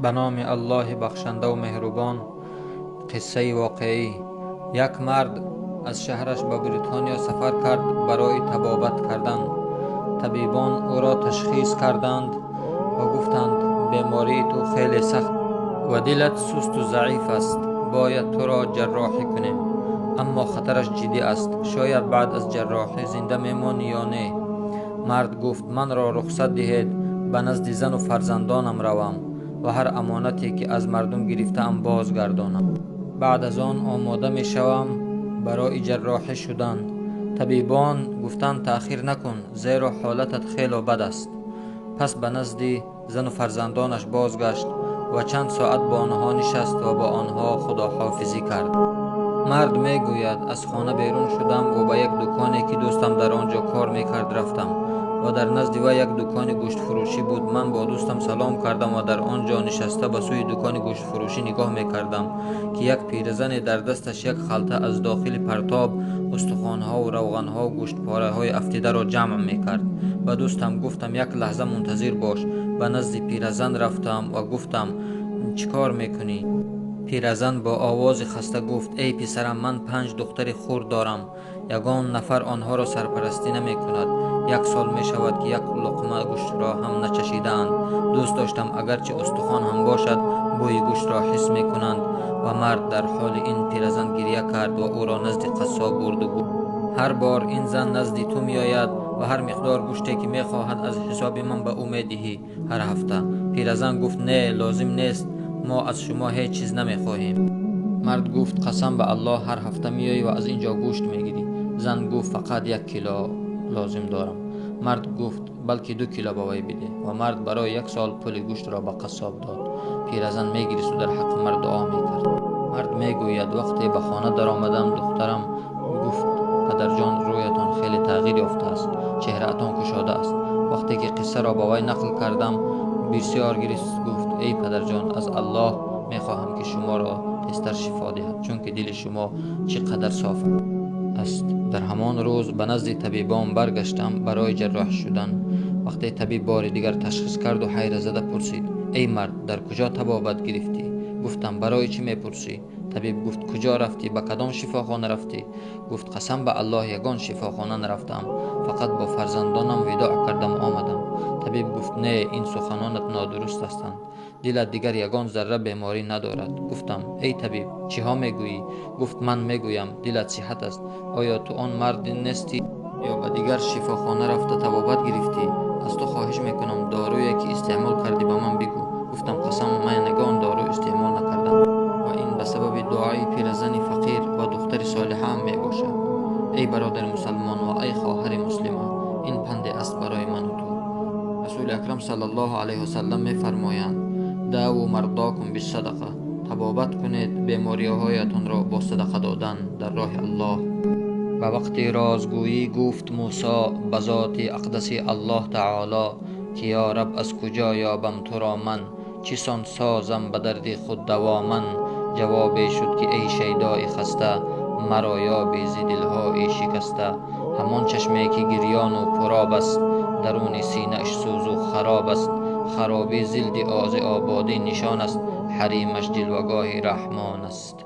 Ба номи Аллоҳи бахшандаву меҳрубон. Қиссаи воқеӣ. Як мард аз шаҳраш ба Бритониё сафар кард барои табобат кардан. Табибон ӯро ташхис карданд ва гуфтанд: бемории ту хеле сахт ва дилат сусту заиф аст, бояд туро ҷарроҳӣ кунем. Аммо хатараш ҷиддӣ аст, шояд баъд аз ҷарроҳӣ зинда мемонӣ ё не. Мард гуфт: манро рухсат диҳед ба назди зану фарзандонам равам ва ҳар амонате ки аз мардум гирифтаам бозгардонам. Баъд аз он омода мешавам барои ҷарроҳӣ шудан. Табибон гуфтанд: таъхир накун, зеро ҳолатат хело бад аст. Пас ба назди зану фарзандонаш бозгашт ва чанд соат бо онҳо нишаст ва бо онҳо худоҳофизӣ кард. Мард мегӯяд: аз хона берун шудам ва ба як дуконе ки дӯстам дар он ҷо кор мекард рафтам ва дар назди вай як дукони гӯштфурӯшӣ буд. Ман бо дӯстам салом кардам ва дар он ҷо нишаста ба сӯи дукони гӯштфурӯшӣ нигоҳ мекардам ки як пиразане дар дасташ як халта аз дохили партоб устухонҳову равғанҳову гӯштпораҳои афтидаро ҷамъ мекард. Ба дӯстам гуфтам: як лаҳза мунтазир бош. Ба назди пиразан рафтам ва гуфтам: чӣ кор мекунӣ? Пиразан бо овози хаста гуфт: эй писарам, ман 5 духтари хурд дорам. Ягон нафар онҳоро сарпарастӣ намекунад. 1 сол мешавад ки як луқма гӯштро ҳам начашидаанд. Дӯст доштам агарчи устухон ҳам бошад, бӯи гӯштро ҳис мекунанд. Ва мард дар ҳоли ин пиразан гиря кард ва ӯро назди қассоб бурду гуфт: ҳар бор ин зан назди ту меояд ва ҳар миқдор гӯште ки мехоҳад аз ҳисоби ман ба ӯ медиҳӣ ҳар ҳафта. Пиразан гуфт: не, лозим нест, мо аз шумо ҳеҷ чиз намехоҳем. Мард гуфт: қасам ба Аллоҳ, ҳар ҳафта меоӣ ва аз ин ҷо гӯшт мегирӣ. Зан гуфт: фақат 1 кило лозим дорам. Мард гуфт: балки 2 кило ба вай биде. Ва мард барои 1 сол пули гӯштро ба қассоб дод. Пиразан мегиристу дар ҳаққи мард дуо мекард. Мард мегӯяд: вақте ба хона даромадам, духтарам гуфт: падарҷон, рӯятон хеле тағйир ёфтааст, чеҳраатон кушода аст. Вақте ки қиссаро ба вай нақл кардам, бисёр гирист, гуфт: эй падарҷон, аз Аллоҳ мехоҳам ки шуморо тезтар шифо диҳад, чунки дили шумо чӣ қадар соф аст. Дар ҳамон рӯз ба назди табибон баргаштам барои ҷарроҳ шудан. Вақте табиб бори дигар ташхис карду ҳайратзада пурсид: эй мард, дар куҷо табобат гирифтӣ? Гуфтам: барои чӣ мепурсӣ? Табиб гуфт: куҷо рафтӣ? Ба кадом шифохона рафтӣ? Гуфт: қасам ба Аллоҳ, ягон шифохона нарафтам, фақат бо фарзандонам видоъ кардам омадам. Табиб гуфт: не, ин суханонат нодуруст ҳастанд, дилат дигар ягон зарра беморӣ надорад. Гуфтам: эй табиб, чиҳо мегӯӣ? Гуфт: ман мегӯям дилат сиҳат аст. Оё ту он мард нестӣ ё ба дигар шифохона рафта табобат гирифтӣ? Аз ту хоҳиш мекунам, доруе ки истеъмол кардӣ ба ман бигӯ. Гуфтам: қасам, ман ягон дору истеъмол накардам. Ва ин ба сабаби дуои пиразани фақир ва духтари солиҳаам мебошад. Эй бародари мусалмон ва эй хоҳари муслима, ин панде аст барои ману ту. Расули акрам саллаллоҳу алайҳи васаллам мефармоянд: даву мардокум бисадақа, табобат кунед бемориҳоятонро бо садақа додан дар роҳи Аллоҳ. Ба вақти розгӯӣ гуфт Мусо ба зоти ақдаси Аллоҳ таоло ки ё раб, аз куҷо ёбам туро ман, чӣ сон созам ба дарди худ даво ман? Ҷавобе шуд ки эй шайдои хаста, маро ёби зи дилҳои шикаста. Ҳамон чашме ки гирёну пуроб аст, даруни синааш сӯзу хароб аст. Харобӣ зилди ози ободӣ нишон аст, ҳаримаш ҷилвагоҳи раҳмон аст.